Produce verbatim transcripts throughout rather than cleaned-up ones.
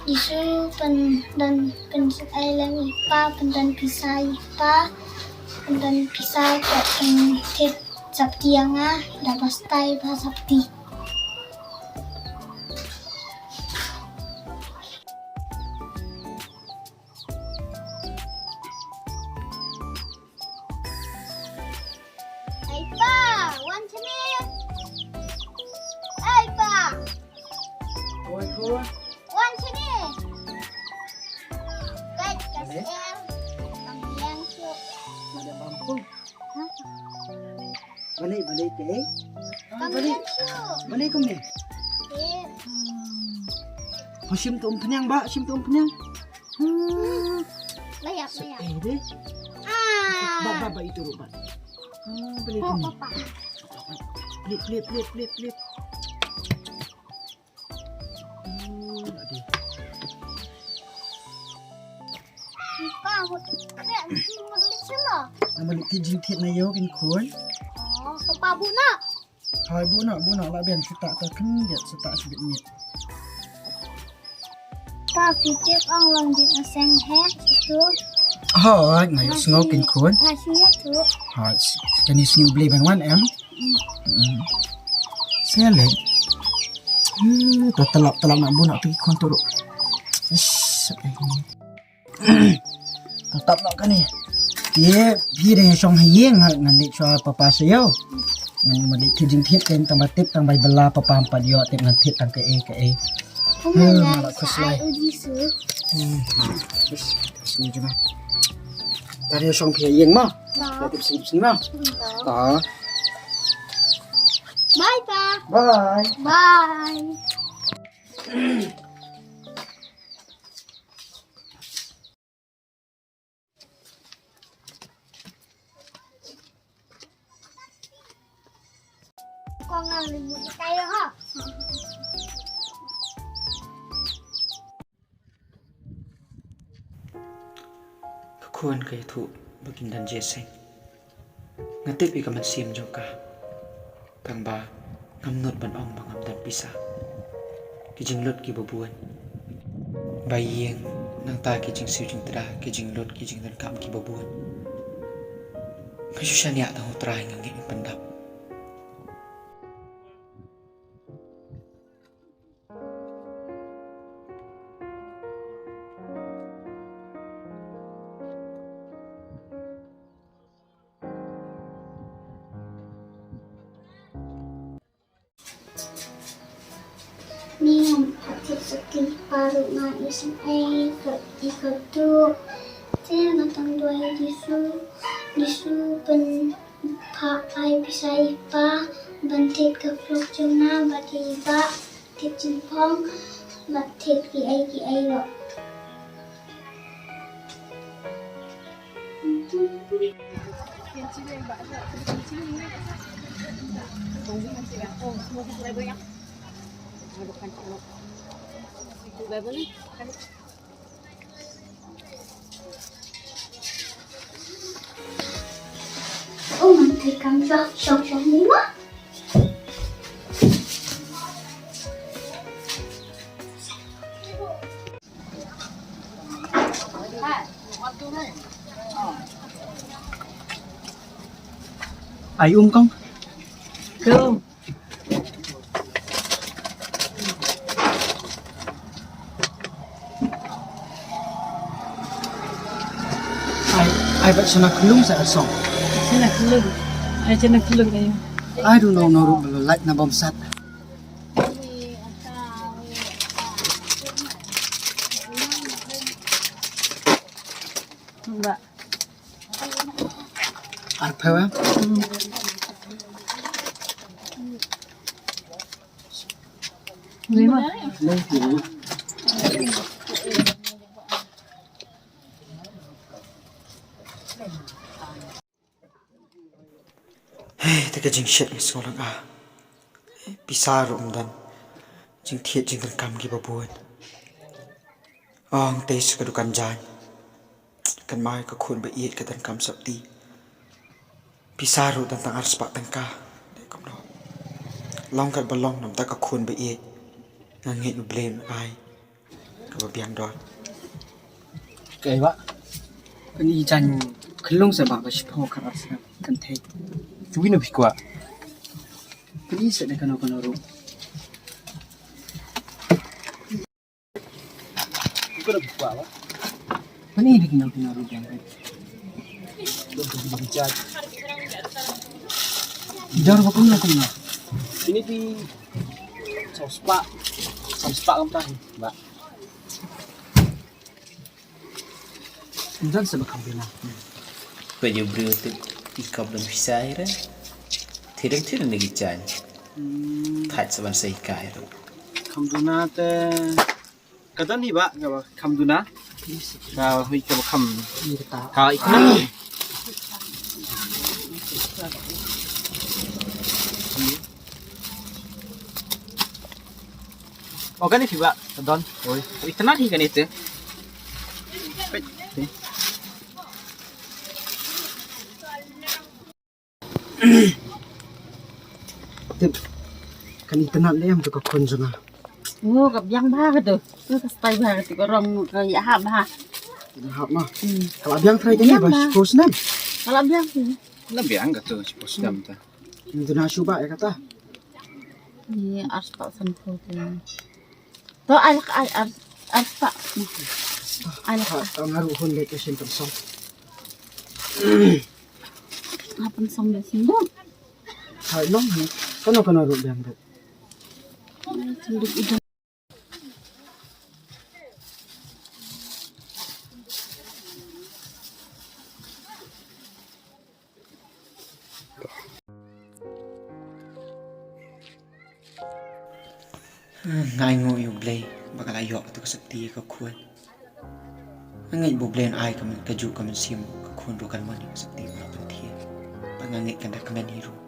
Jisu pyndon, pynsngewsih lem ïa i pa, pyndon pisa ïa i pa, pyndon pisa ka pynthied japti ïa nga, da ba stai ba japti. Ai pa, wan shane. Ai pa. Oi, khun. Wan shane. Peit ka sher. Kam biang shuh. Balei, balei te? Kam biang shuh. Balei kumne? Eh. Shim tu umphniang ba, shim tu umphniang. Hmm. Layak, layak. Eh, deh. Ah. Ba, ba, ba, itu ruh, ba. Hmm, balei kumne? Papa. Plip, plip, plip, plip, plip. Hmm, aduh. Pa, mut, mut, mut, mut, mut, mut. Namar leit thied jingthied na ïew kin khun. Oh, papa bun na. Hai, bun na, bun na, la biang shu ta ta khyndiat, shu ta shibit miet. Pa, phi tip ong long jingïaseng he, itu. Hai, nga ïohsngew kin khun. Nga shu ïa tu. Hai, kane sngew Blei ban wan em. Hmm. Selek. Hmm, to tylap tylap na bun na tu ki khun tu ruh. Ish, eh. To tap noh kane. Ye, phi dang shong ha ïing ha, ngan leit shuwa papa sha ïew. Ngan ma leit thied jingthied kein tang ba tip tang ba i bylla papa em pat ïoh tip ngan thied tang kaei kaei. Hmm, ma la khuslai. Hmm, ha. Bes, bes ni jema. Tang ïa shong phi ha ïing ma. Ta. Ïa tip sngewsih ma. Ta. Ta. Bye pa. Bye. Bye. Ka khun ka ïathuh ba kin don jingïaseng. Nga tip ïa ka mynsiem jong ka. Tang ba ngam nud ban ong ba ngam don pisa. Ki jinglut kiba bun. Ba ïeng nangta ki jingsiew jingtda, ki jinglut, ki jingdonkam kiba bun. Nga shu shaniah tang U Trai, nga ngeit un pyndap. Ni ngam pat thied satia, pa ruh nga isynei, ka i ka duh. Te nga tang duwai Jisu, Jisu pynphah ai pisa ïa pa ban thied ka vlog jong nga bad ïa i bah, thied jingphong bad thied kiei kiei ruh. Oh, mantri kam shong shong ni ma. Ai um kong. Kong. Ai, ai ba chana klung sa song. Chana klung. Ai chana klung ai. I don't know, no, like na bom sat. Ba. Arphew em? Lima. Hei, te ka jingshet nga sngew lang ah. Pisa ruh ym don. Jingthied jingdonkam kiba bun. Ong tei sa ka dukan jaiñ. Kan mai ka khun ba ïeit ka donkam sopti. Pisa ruh don tang ar spah tyngka. Dei kumno. Long kat ba long namar ka khun ba ïeit. Nga ngeit U Blei un ai. Kaba biang dor. Kaei ba? Kane i jaiñ khyllung sa ba, ba shiphew khatar snem kan thei. Kiwei na phi kwah? Kane sa da kano kano ruh. Kano phi kwah ba? Kane da kino kino ruh biang. Dor ba kumno kumno? Kine phi saw spah. Saw spah kam ta ba. Jan sa ba kham duna. Peit ïa u briew te i kop dang pisa ïa re. Thirem thirem da ki jaiñ. Thait sa ban sa i kai ruh. Kham duna te ka don hi ba ka ba kham duna. Ka hui ka ba kham. Ka i kham. O kane phi ba ka don. Oi, itynnad hi kane te. Peit, te. Tip. Kan itynnad ne em tu ka khun jong nga. O ka biang bha ka tu. Tu ka style bha ka tu ka rong ka ïa hap bha. Ïa hap ma. Hmm. Ka la biang trai kane ba shiphew snem. Ka la biang. La biang ka tu shiphew snem ta. Ngi duna shu ba ïa kata. Ni arspah sanphew te. To ai lak ai ar arspah. Ai lak. Ha, tang haru hun lek ka shin pynsong. Ha pynsong da shin dok. Ha long ni. Kano kano ruh biang dok. Ai shin dok i dok. Nga ainguh ïa U Blei ba ka la ïoh kata ka sakti ïa ka khun. Nga ngeit ba U Blei un ai ka myn-, kajuh ka mynsiem ka khun ruh kan mon ïa ka sakti ba la pynthiah. Bad nga ngeit kan da kmen hi ruh.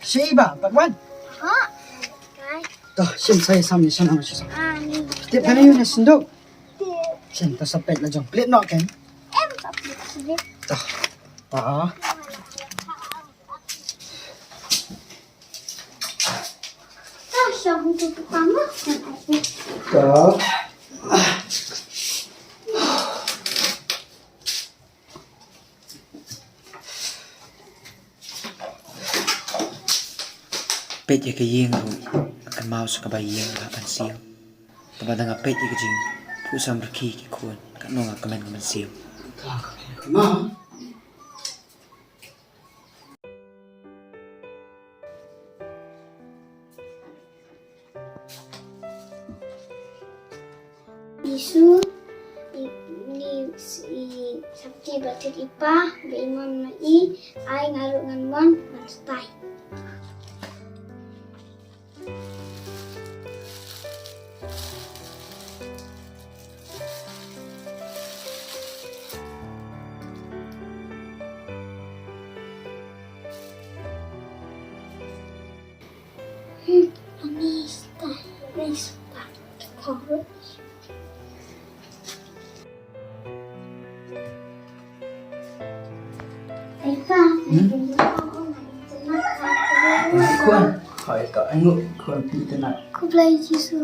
Shi ba, Pak Wan. Ha. Kai. Toh, shin sai sam ni sana shi sam. Ah, ni. Tip kane yu na sendok. Tip. Shin ta sapet la jong plit nok kan. Em, ta plit sini. Toh. Ta. Ta, siapa tu tukang lah? Ta. Peit ïa ka ïing ruh, ka kynmaw sa kaba ïing ba ban siew. Kaba dang nga peit ïa ka jingphuh samrkhie ki khun, katno nga kmen ka mynsiem. Ma. Jisu, i, ni, i, sakti ba thik i pa, ba i mon ma i, ai nga ruh ngan mon, ngan stai. Khun, khoi to, ai nguh khun phi itynnad. Khublei Jisu.